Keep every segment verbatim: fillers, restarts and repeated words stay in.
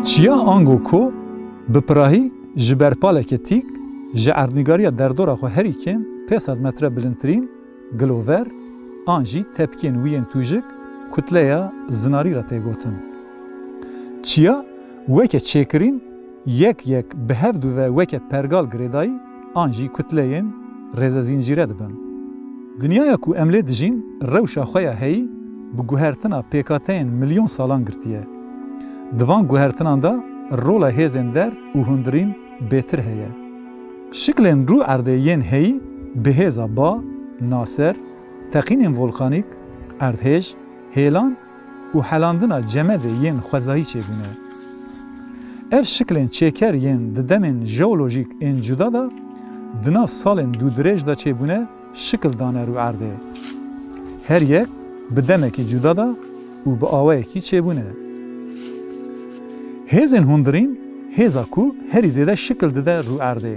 Çiya ango ko bi pirahî ji ber paleke tîk ji erdnîgariya derdora xwe herî kêm pênc sed metre bilindtirîn gilover an jî tepkên wî yên tûjik kutleya zinarî re tê gotin. Çiya weke çêkirîn yek yek bi hev du ve weke pergal girêdayî an jî kutleyên rêzezîncîre dibin. Dinyaya ku em lê dijîn rewşa xwe ya heyî bi guhertina pêkhateyên milyon salan girtiye. Di van guhertinan de rola hêzên der û hundirîn bêtir heye. Şiklên rû erdê yên heyî bi hêza ba, naser, teqînên volkanîk, erdhêj, hêlan û helandina cemedê yên xwezayî çêbûne. Ev şiklên çêker yên di demên jeolojîk ên cuda de di nav salên dûdirêj de çêbûne şikil dane rû erdê. Her yek bi demekî cuda de û bi awayekî çêbûne. Hêzên hundirîn hêza ku herî zêde şikil dide rû erdê,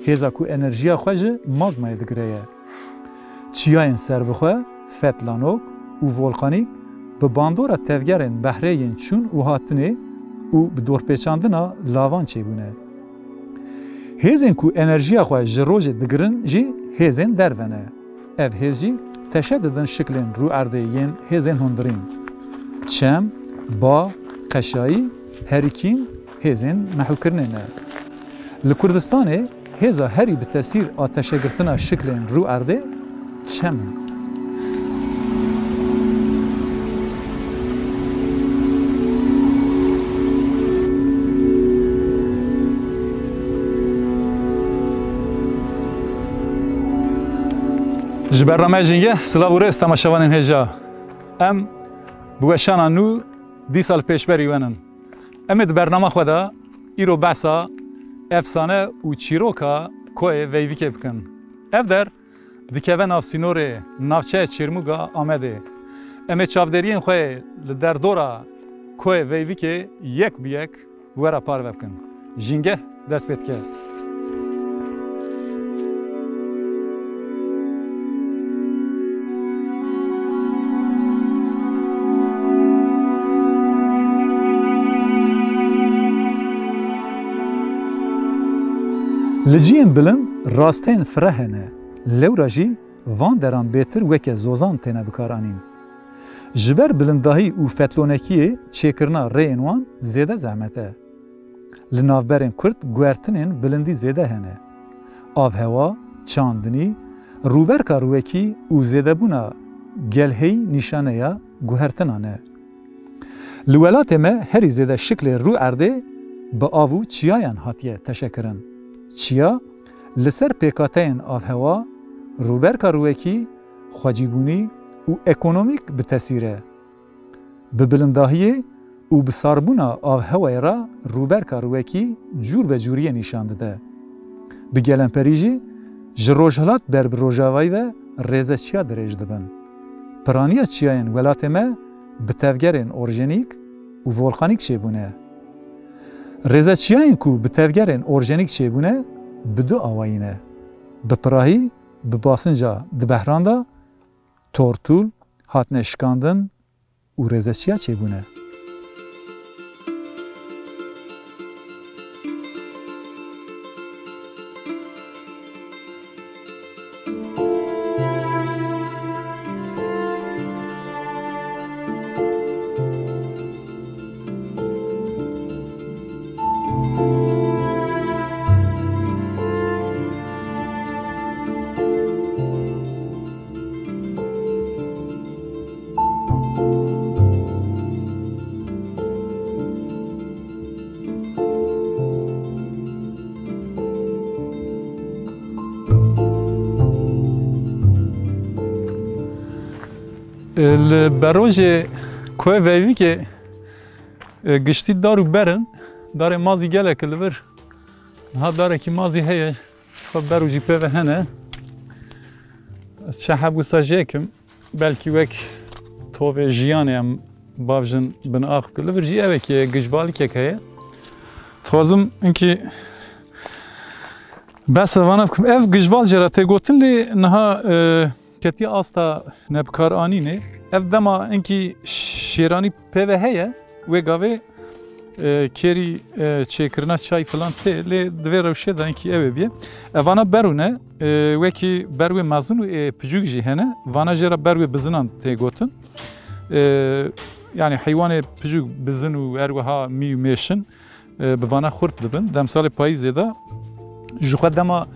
hêza ku enerjiya xwe ji magmayê digire ye. Çiyayên serbixwe, fetlanok û volkanîk bi bandora tevgerên behrê yên çûn û hatinê û bi dorpêçandina lavan çêbûne. Hêzên ku enerjiya xwe ji rojê digirin jî hêzên derve ne. Ev hêz jî teşe didin şiklên rû erdê yên hêzên hundirîn. Çem, ba, qeşayî, herikîn hêzên mehûkirinê ne. Li Kurdistanê hêza herî bi tesîr a teşegirtina şiklên rû erdê çem in. Ji bernameya Jîngeh, silav û rêz temaşevanên hêja. Em bi weşana nû dîsa li pêşberî we nin. Em ê di bernama xwe de îro behsa efsane û çîroka Koyê Veyvikê bikin. Ev der dikeve nav sînorê navçeya Çêrmûga Amedê. Em ê çavdêriyên xwe yê li derdora Koyê Veyvikê yek bi yek bi we re parve bikin. Jîngeh dest pê dike. Li cihên bilind rasteyên fireh hene, lewra jî van deran bêtir weke zozan têne bikaranîn. Ji ber bilindahî û fetlonekiyê çêkirina rêyên wan zêde zehmet e. Li navberên kurt guhertinên bilindî zêde hene. Avhewa, çandinî, rûberka rûyekî û zêdebûna gelheyî nîşaneya guhertinan e. Li welatê me herî zêde şiklê rû erdê bi av û çiyayan hatiye teşekirin. Çiya li ser pêkateyên avhewa, rûberka rûyekî, xwecîbûnî û ekonomîk bi tesîr e. Bi bilindahiyê û bi sarbûna avhewayê re rûberka rûyekî cûr be cûriyê nîşan dide. Bi gelemperî jî ji rojhilat ber bi rojavayî ve rêzeçiya dirêj dibin. Piraniya çiyayên welatê me bi tevgerên orjenîk û volkanîk çêbûne. Rêzeçiyayên ku bi tevgerên orjenîk çêbûne, bi du awayî ne. Bi pirahî bi basinca di behran de tortûl hatine şikandin û rêzeçiya çêbûne. Li berojê Koyê Veyvîkê, e, giştî dar û ber in. Darê mazî gelek li vir. Niha darekî mazî heye. Xwe ber û jî pê ve hene. Ez çi heb wisa jê kim. Belkî wek tovê jiyanê em bavjin bin ax. Li vir jî evekê gijbalikek heye. Dixwazim hinkî behsa vana bikim. Ev gijbal jê re tê gotin lê niha, e, ketiye asta nebikaranînê. Ev dema hinkî şêranî pê ve heye, wê gavê, e, kêrî, e, çêkirina çay filan tê, lê di vê rewşê de hinkî ew ê bîye. Evana berû ne, e, wekî berwê mezin û ê piçûk jî hene. Vana jê re berwê bizinan tê gotin. E, yanî heywanê piçûk bizin û her wiha mî û mêşin, e, bi vana xurt dibin. Demsalê payîzê de ji xwe dema,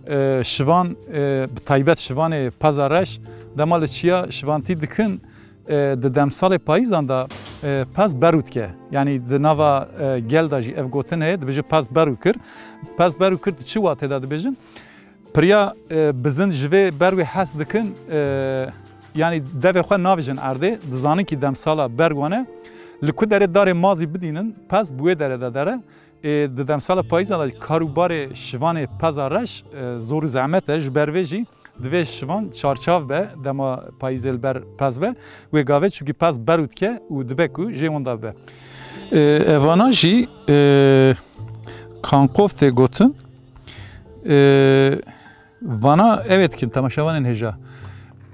e, şivan, e, bi taybet şivanê peza reş, dema li çiya şivantî dikin, e, di demsalê payîzan de, e, pez berû dike. Yanî di nava, e, gel de jî ev gotin heye, dibêje pez berû kir. Pez berû kir di çi watê de dibêjin? Piriya, e, bizin ji vê berwê hez dikin, e, yanî devê xwe navêjin erdê, dizanin kî demsala berwan e. Li ku derê darê mazî bidînin, pez bi wê derê de dere. E, di demsala payîza de kar û barê şivanê peza reş, e, zor û zehmet e, ji ber vê jî divê şivan çarçav be, dema payîzê li ber pez be. Wê gavê çimkî pez berû dike û dibe ku jê winda bibe. E, evana jî, e, kanqov tê gotin. E, vana ew ê dikin, temaşevanên hêja.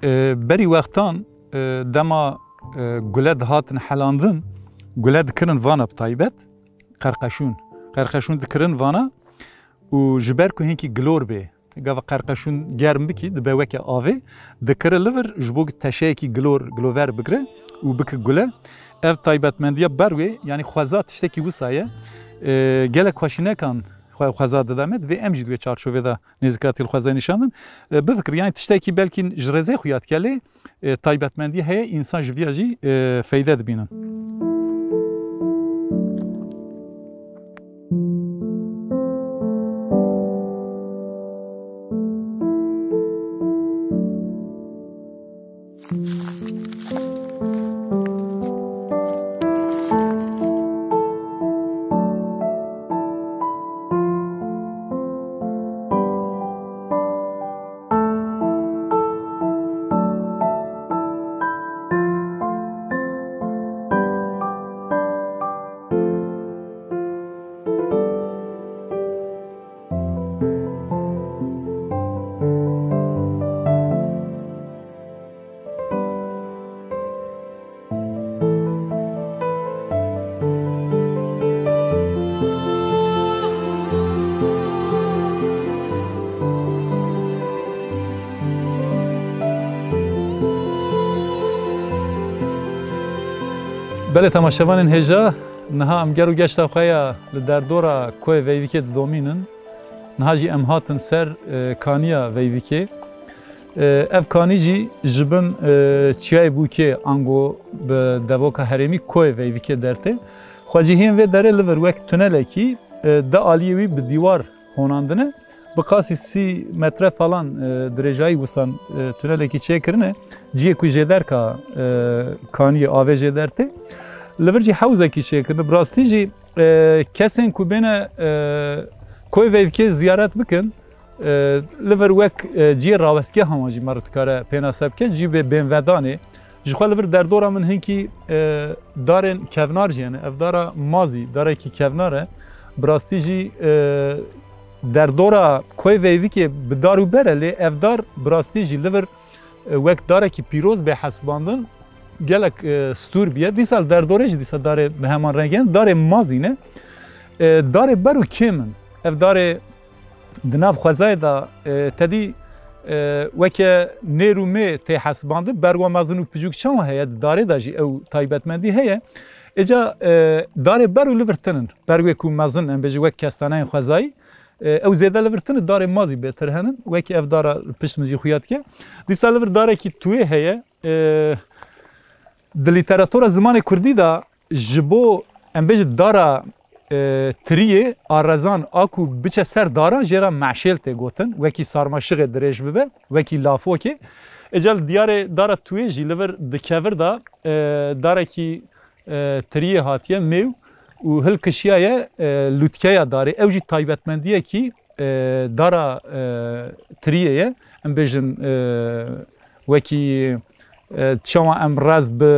E, berî wextan, e, dema, e, gule dihatin helandin, gule dikirin vana bi taybet, qerqeşûn. Qerqeşûn dikirin vana û ji ber ku hinkî gilor bê, gava qerqeşûn germ bikî, dibe weke avê, dikire li vir ji bo teşeyekî gilor, gilover bigire û bike gule. Ev taybetmendiya berwê, yanî xweza tiştekî wisa ye. E, gelek xweşînekan xwe-, xweza dide me, divê em jî di wê çarçovê de nêzîkatî li xwezayê nîşan din. E, bifikir, yanî tiştekî belkî ji rêzê xuya dike lê, e, taybetmendî heye, însan ji viya jî, e, feyde dibînin. Belê temaşevanên hêja, niha em ger û geşta xwe ya li derdora Koyê Veyvikê didomînin. Niha jî em hatin ser, e, kaniya Veyvikê. E, ev kanî jî ji bin, e, çiyayê Bûkê ango bi devoka herêmî Koyê Veyvikê dertê. Xwecihiyên vê derê li vir wek tunelekî, e, di aliyê wî bi dîwar honandine. Bi qasî sî metre falan, e, dirêjayî wisan, e, tunelekî çêkirine. Cihê ku jêderka, e, kaniyê avê jêder tê. Li vir jî hewzekî çêkirine. Bi rastî jî, e, kesên ku bêne, e, Koyê Veyvikê ziyaret bikin, e, li vir wek, e, cihê rawestgeha wan jî me re dikare pênase bike. Cî bê bênvedanê. Ji xwe li vir derdora min hinkî, e, darên kevnar jî hene. Ev dara mazî, darekî kevnar e. Bi rastî jî, e, derdora Koyê Veyvikê bi dar û ber e, lê ev dar bi rastî jî li vir, e, wek darekî pîroz bê hesibandin, gelek, e, stûr bûye. Dîsa li derdorê jî dîsa darê bi heman rengê ne. Darê mazî ne. E, darê ber û kêm in. Ev darê di nav xwezayê de, e, tedî, e, weke nêr û mê tê hesibandin, berwa mezin û piçûk çawa heye, di darê de jî ew taybetmendî heye. Êca, e, darê ber û li vir tinin. Ber wê ku mezin, em bêjin wek kestaneyên xwezayî, e, ew zêde li vir tinin, darê mazî bêtir henin. Wekî ev dara pişt min jî xuya dike. Dîsa li vir darekî tuyê heye. E, di lîteratura zimanê kurdî de ji bo, em bêjin, dara, e, tiriyê a rezan a ku biçe ser daran jê re meşêl tê gotin, wekî sarmaşixê dirêj bibe, wekî lafokê. Êca li diyarê dara Tuyê jî li vir di kevir de, e, darekî, e, tiriyê hatiye mêw û hilkişiyaye, e, lûtkeya darê. Ew jî taybetmendiyekî, e, dara, e, tiriyê ye. Em bêjin, e, wekî, e, çawa em rez bi,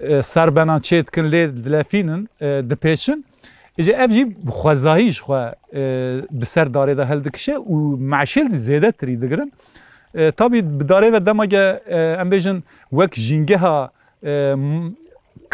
e, serbenan çê dikin, lê dilefînin, e, dipêçin. Îje ev jî bi xwezayî ji xwe, e, bi ser darê de hildikişe û meşêl zêde tirî digirin. E, tabî bi darê ve dema ge, e, em bêjin wek jîngeha, e, m-,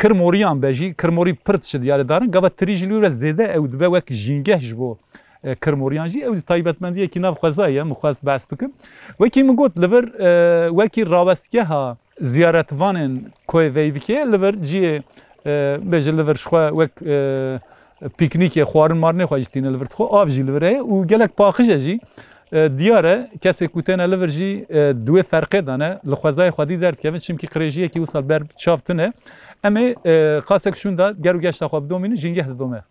kirmoriyan be jî, kirmorî pir diçe diyarê darin, gava tirî jî li wî re zêde ew dibe wek jîngeh ji bo, e, kirmoriyan jî. Ew jî taybetmendiyekî nav xwezayî ye, min xwest behs bikim. Wekî min got, li vir, e, wekî rawestgeha ziyaretvanên Koyê Veyvikê, li vir cihê, e, bêje li vir ji xwe wek, e, pîknîkê, xwarin marinê xwe jî tîne li vir dixwe, av jî li vir heye û gelek paqij e jî. E, diyar e, kesê ku têne li vir jî, e, di wê ferqê de ne, li xwezayê xwedî derdikevin, çimkî qirêjiyekî wisa ber çav tune. Em ê, e, qasek şûn de ger û geşta xwe bidomînin, jîngeh didome.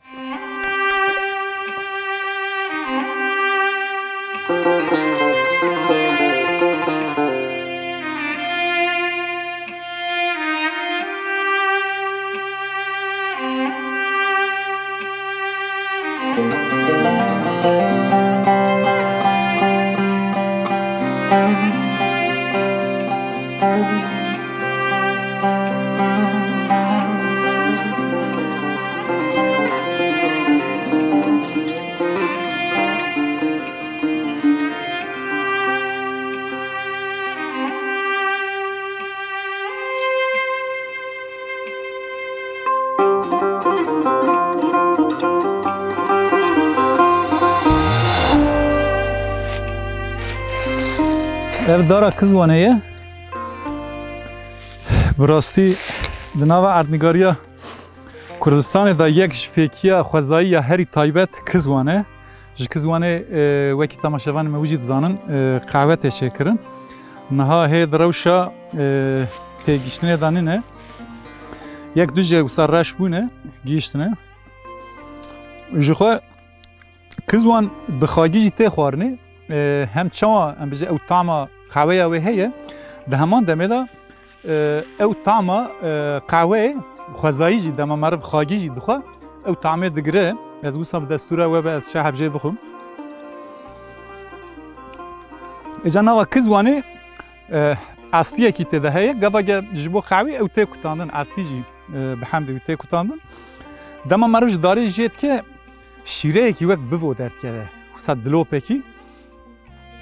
Ev dara Kizwanê ye. Bi rastî di nava erdnîgariya Kurdistanê de yek ji fêkiya xwezayî ya herî taybet Kizwan e. Ji Kizwanê, e, wekî temaşevanê me wî jî dizanin, e, qehwe tê çêkirin. Niha hê di rewşa, e, têgihiştinê de nîne. Yek du jê wisa reş bûne, gihiştine. Ji xwe Kizwan bi xagî jî tê xwarinê. E, hem çawa, em bêje, ew tama qehweya wê heye, di heman demê de, e, ew tama, e, qehweyê xwezayî jî, dema meriv xagî jî dixwe, ew tamê digire. Ez wisa bi destûra we be, ez çi hebjê bixwim. Îca nava Kizwanê, e, astiyekî tê de heye. Gava ge ji bo qehwî ew tê kutandin, astî jî, e, bi hemdê wî tê kutandin. Dema meriv ji darê jê dike, şîreyekî wek bivo derdikeve. Wisa dilopekî.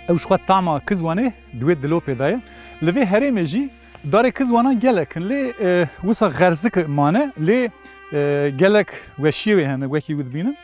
Ew ji xwe tama Kizwanê di wê dilopê de ye. Li vê herêmê jî darê Kizwanan gelek in. Lê, e, wisa xerzik mane. Lê, e, gelek weşiyê wê hene, wekî wî dibînin.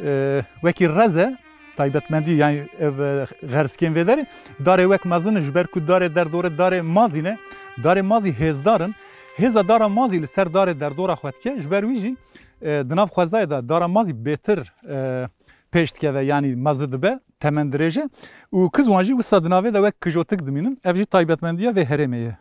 E, wekî rez e, taybetmendî, yani ev, e, xerzikên vê derê. Darê wek mezin in, ji ber ku darê derdorê darê mazî ne. Darê mazî hêzdar in. Hêza dara mazî li ser darê derdora xwe dike. Ji ber wî jî, e, di nav xwezayê de dara mazî bêtir, e, pêş dikeve, yanî mezi dibe, temen dirêj e. Û Kizwan jî wisa di navê de wek kijotik dimînin. Ev jî taybetmendiya vê herêmê ye.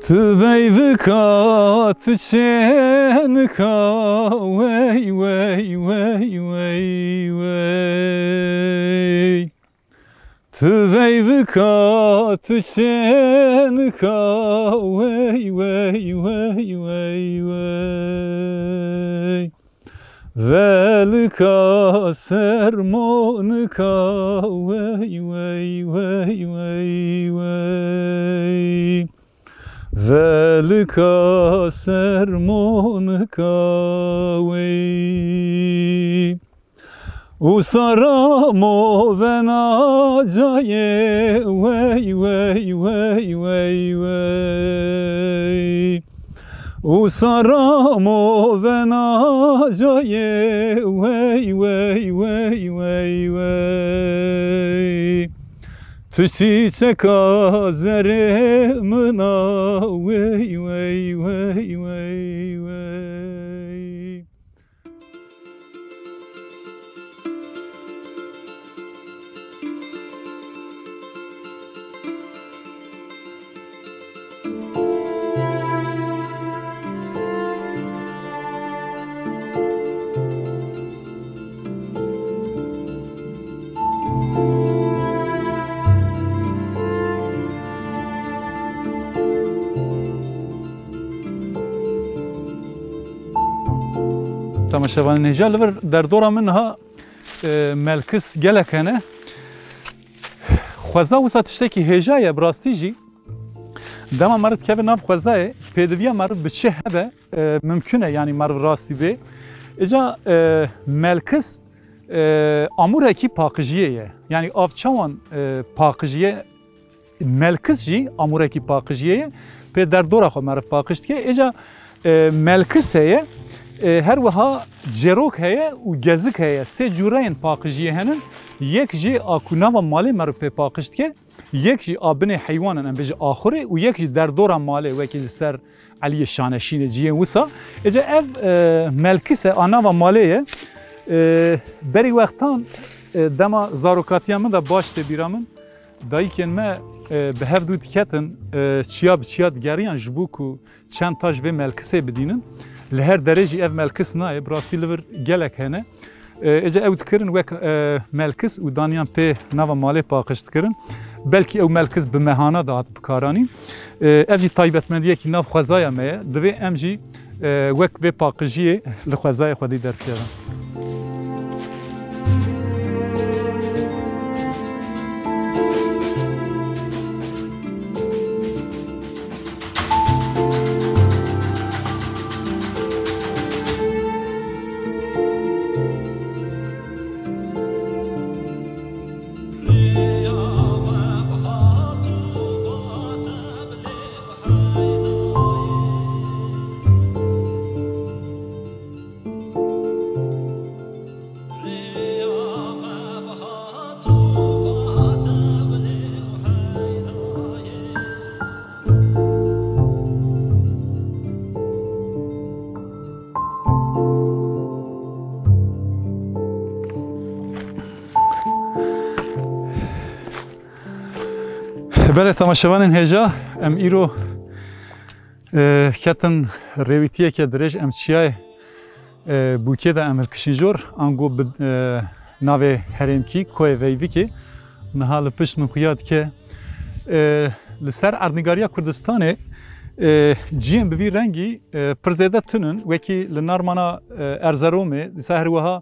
Tu veyvika, tu çênika, wey, wey, wey, wey, wey. Tu veyvika, tu çênika, wey, wey, wey, wey, wey. Velika sermonika, wey, wey, wey, wey, wey. Velika sermonika, wey. Û sara movena cayê, wey, wey, wey, wey, wey. Û sara movena cayê, wey, wey, wey, wey, wey. Tu çîçeka zerê min a, wey, wey, wey, wey, wey. Temaşevanên hêja, li vir derdora min niha, e, melkis gelek hene. Xweza wisa tiştekî hêja ye, bi rastî jî. Dema meriv dikeve nav xwezayê, pêdiviya meriv bi çi hebe, e, mimkun e, yanî meriv rastî bê. Îca, e, melkis, e, amûrekî paqijiyê ye. Yanî av çawan, e, paqijiye, melkis jî amûrekî paqijiyê ye. Pê derdora xwe meriv paqij dike. Îca, e, melkis heye, e, her wiha cêrok heye û gezik heye. Sê cûreyên paqijiyê hene. Yek jî a ku nava malê meriv pê paqij dike. Yek jî a binê heywanan, em bêjin axurê, û yek jî derdora malê, wekî li ser Eliyê Şaneşînê, cihên wisa. Êca ev, e, melkis e, a nava malê ye. E, berî wextan, e, dema zarokatiya min de baş tê bîra min, dayikên me, e, bi hev dû diketin, e, çiya bi çiya digeriyan ji bo ku çend taş vê melkisê bidînin. Li her derê jî ev melkis nayê, bi rastî li vir gelek hene. E, êca ew dikirin wek, e, melkis û daniyan pê nava malê paqij dikirin. Belkî ew melkis bi mehana dihat bikaranîn. E, ev jî taybetmendiyekî nav xwezaya me ye. Divê em jî, e, wek vê paqijiyê li xwezayê xwedî derkevin. Belê temaşevanên hêja, em îro, e, ketin rêwîtiyeke dirêj, em çiyayê, e, Bûkê de em hilkişîn jor, ango bi, e, navê herêmkî Koyê Veyvikê. Niha li pişt min xuya dike. E, li ser erdnîgariya Kurdistanê, e, cihên bi vî rengî, e, pir zêde tun in. Wekî li Narmana, e, Erzeromê, dîsa her wiha,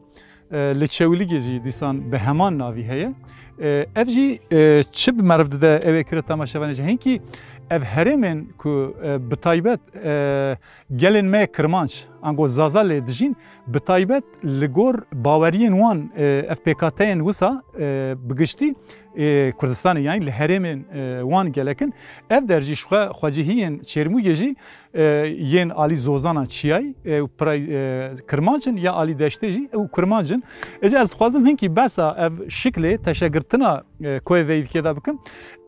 e, li Çewlîgê jî dîsan bi heman navî heye. E, ev jî, e, çi bi meriv dide, ew ê kire temaşevanê jî. Hinkî ev herêmên ku, e, bi taybet, e, gelên me Kirmanc, ango Zaza lê dijîn, bi taybet li gor baweriyên wan, e, ev pêkhateyên wisa, e, bi giştî, e, Kurdistanê, yanî li herêmên, e, wan gelek in. Ev der jî ji xwe xwecihiyên Çêrmûgê jî, e, yên alî zozanan çiyayî, e, û piray, e, Kirmanc in, ya alî deştê jî ew Kirmanc in. Êca ez dixwazim hinkî behsa ev şiklê teşegirtina, e, Koyê Veyvikê de bikim.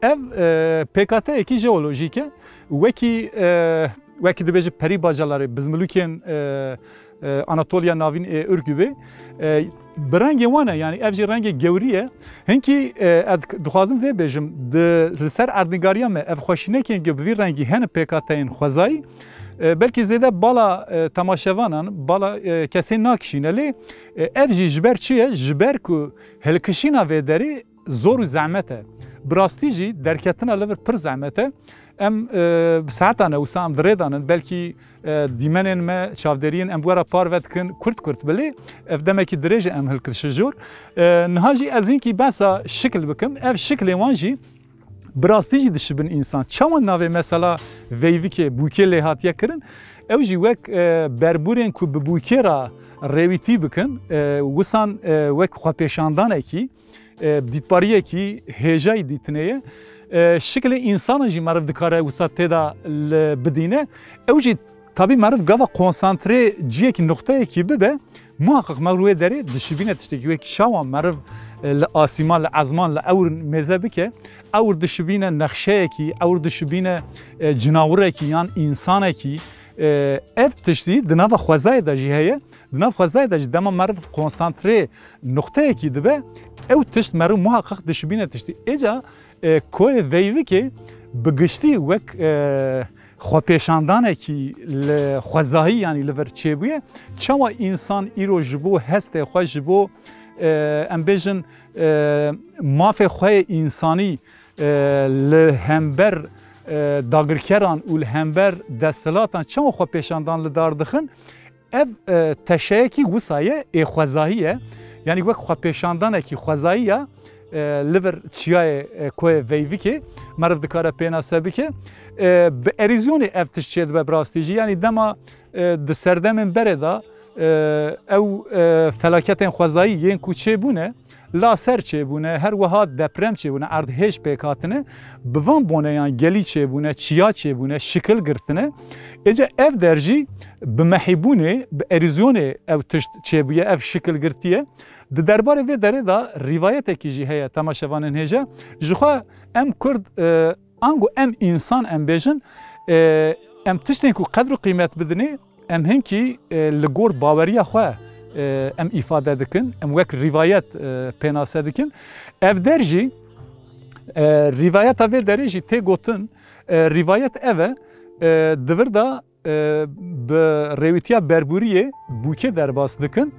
Ev, e, pêkhateyekî jeolojîk e. Wekî, e, wekî dibêje perî bacalarê, bizmilûkên, e, e, Anatoliya Navîn ê Ürgüpê, e, bi rengê wan e, yanî ev jî rengê gewrî ye. Hinkî, e, ez dixwazim vê bêjim, di, li ser erdnîgariya me ev xweşînekên ku bi vî rengî hene pêkhateyên xwezayî, e, belkî zêde bala, e, temaşevanan, bala, e, kesên nakişîne, lê, e, ev jî ji ber çi ye? Ji ber ku hilkişîna vê derê zor û zehmet e. Bi rastî jî derketina li vir pir zehmet e. Em, e, bi saetan e wisa em di rê de nin. Belkî, e, dîmenên me, çavdêriyên em bi we re parve dikin, kurt kurt bilê, ev demekî dirêj e em hilkişin jor. E, niha jî ez hinkî behsa şikil bikim. Ev şiklê wan jî bi rastî jî dişibin însan. Çawan navê mesela Veyvikê, Bûkê lê hatiye kirin? Ew jî wek, e, berbûrên ku bi bûkê re rêwîtî bikin, e, wisan, e, wek xwepêşandanekî, e, dîtbariyekî hêjayî dîtinê ye. E, şikilê însanan jî meriv dikare wisa tê de li bidîne. Ew jî tabî meriv gava konsantrê ciyekî, nuqteyekî bibe, muhaqiq meriv wê derê dişibîne tiştekî wekî şawan meriv, e, li asîman, li ezman, li ewr mêze bike, ewr dişibîne nexşeyekî, ewr dişibîne, e, cinawirekî yan însanekî. E, ev tiştî di nava xwezayê de jî heye. Di nav xwezayê de jî dema meriv konsantrê nuqteyekî dibe, ew tişt meriv muhaqeq dişibîne tiştî. Êca, e, koyê Veyvikê bi giştî wek, e, xwepêşandanekî li xwezayî, yanî li vir çêbûye. Çawa însan îro ji bo hestê xwe, ji bo, e, em bêjin, e, mafê xwe yê însanî, e, li hember, e, dagirkeran û li hember desthilatan çawa xwepêşandan li dar dixin, ev, e, teşeyekî wisa ye, ê xwezayî ye. Yanî wek xwepêşandanekî xwezayî ya, e, li vir çiyayê, e, koyê Veyvikê meriv dikare pênase bike. E, bi erîzyonê ev tişt çêdibe bi rastî jî. Yanî dema, e, di serdemên berê de, e, ew, e, felaketên xwezayî yên ku çêbûne, laser çêbûne, her wiha deprem çêbûne, erdhêj pêk hatine, bi van boneyan gelî çêbûne, çiya çêbûne, şikil girtine. Êca ev der jî bi mehîbûnê, bi erîzyonê ew tişt çêbûye, ev şikil girtiye. Di derbarê vê derê de rîvayetekî jî heye, temaşevanên hêja. Jixwe em Kurd, e, ango em însan em bêjin, e, em tiştên ku qedr û qîmet bidinê, em hinkî, e, li gor baweriya xwe, e, em îfade dikin, em wek rîvayet, e, pênase dikin. Ev der jî, e, rîvayeta vê derê jî tê gotin, e, rîvayet ev e, e, di vir de, e, bi rêwîtiya berburiyê bûkê derbas dikin.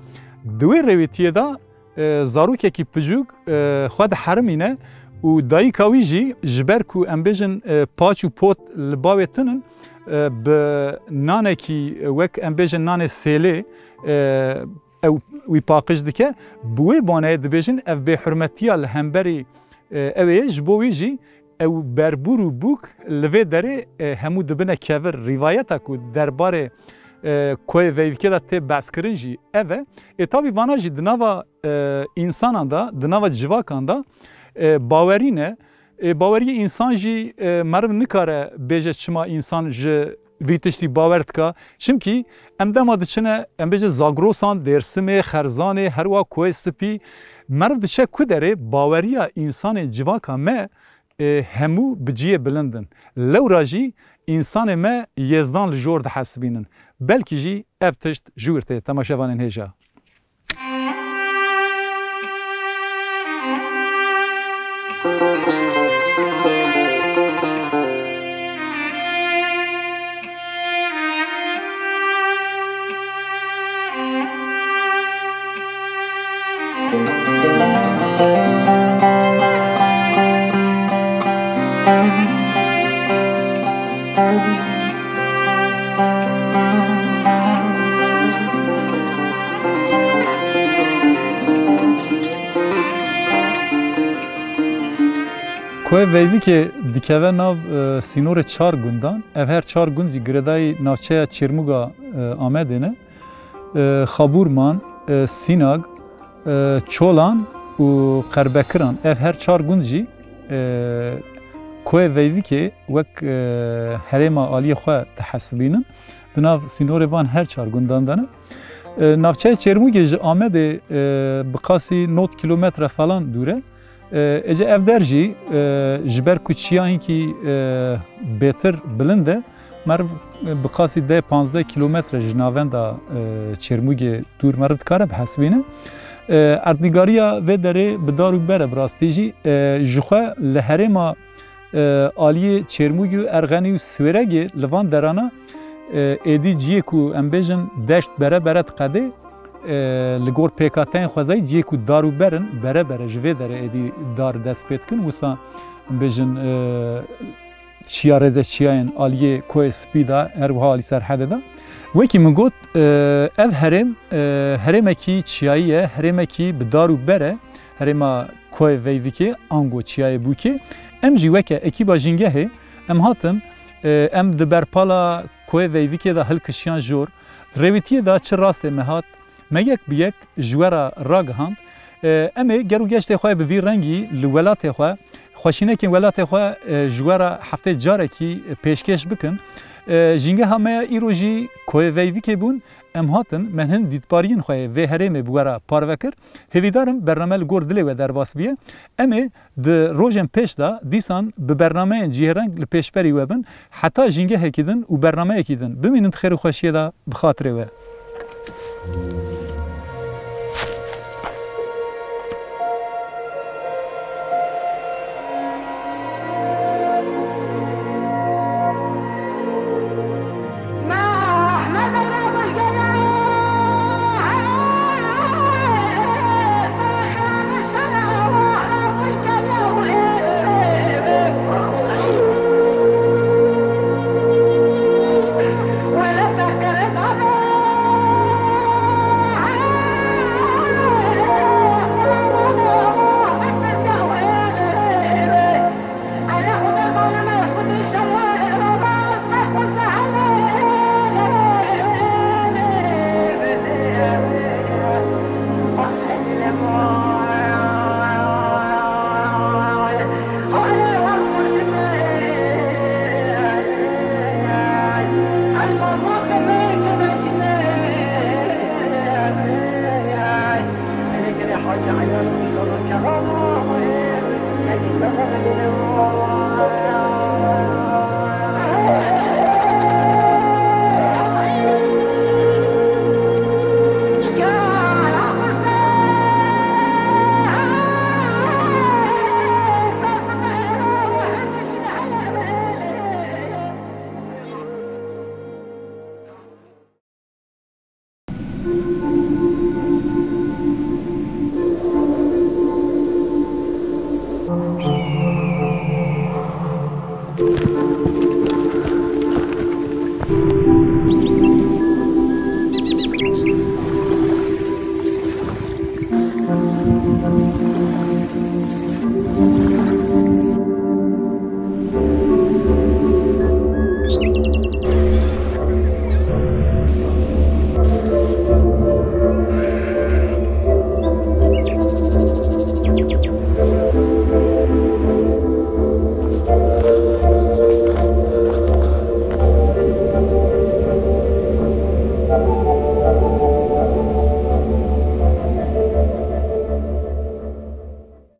Di wê rêwîtiyê de, e, zarokekî piçûk, e, xwe diherimîne û dayika wî jî ji ber ku em bêjin, e, paç û pot li bawê tinin, e, bi nanekî wek em bêjin nanê sêlê, e, ew wî paqij dike. Bi wê baneyê dibêjin ev bêhurmetiya li hemberî, e, ew ê ye, ji bo wî jî ew berbûr û bûk li vê derê, e, hemû dibine kevir. Rîvayeta ku derbarê, e, koyê Veyvikê de tê behskirin jî ev e. Ê tabî vana jî di nava, e, însanan de, di nava civakan de, e, bawerî ne. E, baweriyê însan jî, e, meriv nikare bêje çima însan ji vî tiştî bawer dika. Çimkî em dema diçine, em bêje Zagrosan, Dêrsimê, Xerzanê, herwa Koyê Spî, meriv diçe ku derê baweriya însanên civaka me, e, hemû bi cihê bilind in. Lewra jî însanê me yêzdan li jor dihesibînin. Belkî jî ev tişt ji wir tê, temaşevanên hêja. Koyê Veyvikê dikeve nav, e, sînorê çar gundan. Ev her çar gund jî girêdayî navçeya Çêrmûga, e, Amedê ne. E, Xabûrman, e, Sînag, e, Çolan û Qerbekiran. Ev her çar gund jî, e, Koyê Veyvikê wek, e, herêma aliyê xwe dihesibînin. Di nav sînorê van her çar gundan de ne. E, navçeya Çêrmûgê ji Amedê, e, bi qasî nod kîlometre falan dûr e. E, êca ev der jî, e, ji ber ku çiya hinkî, e, bêtir bilind e, meriv, e, bi qasî deh panzdeh kîlometre ji navenda, e, Çêrmûgê dûr meriv dikare bihesibîne. E, erdnîgariya vê derê bi dar û ber e bi rastî jî, e, jixwe li herêma, e, aliyê Çêrmûgê û Erxenî û Swêregê li van derana, e, êdî ciyê ku em bêjin deşt bere bere diqedê, e, li gor pêkhateyên xwezayî ciyê ku dar û ber in, bere bere ji vê derê êdî dar dest pê dikin, wisa em bêjin, e, çiya rêze çiyayên aliyê Koyê Spî de, her wiha alî Serhedê de. Wekî min got, e, ev herêm, e, herêmekî çiyayî ye, herêmekî bi dar û ber e, herêma Koyê Veyvikê, ango çiyayê Bûkê. Em jî weke ekîba Jîngehê em hatin, e, em di berpala Koyê Veyvikê de hilkişiyan jor. Rêwîtiyê de çi rastê me hat, me yek bi yek ji we re ragihand. E, em ê ger û geştê xwe bi vî rengî li welatê xwe, xweşînekên welatê xwe, e, ji we re heftê carekî pêşkêş bikin. E, jîngeha me ya îro jî koyê Veyvikê bûn. Em hatin, me hin dîtbariyên xwe yê vê herêmê bi we re parve kir. Hêvîdar im bername li gor dilê we derbas biye. Em ê di rojên pêş de dîsan bi bernameyên cihêreng li pêşberî we bin. Heta jîngehekî din û bernameyekî din bimînin di xêr û xweşiyê de. Bi xatirê we.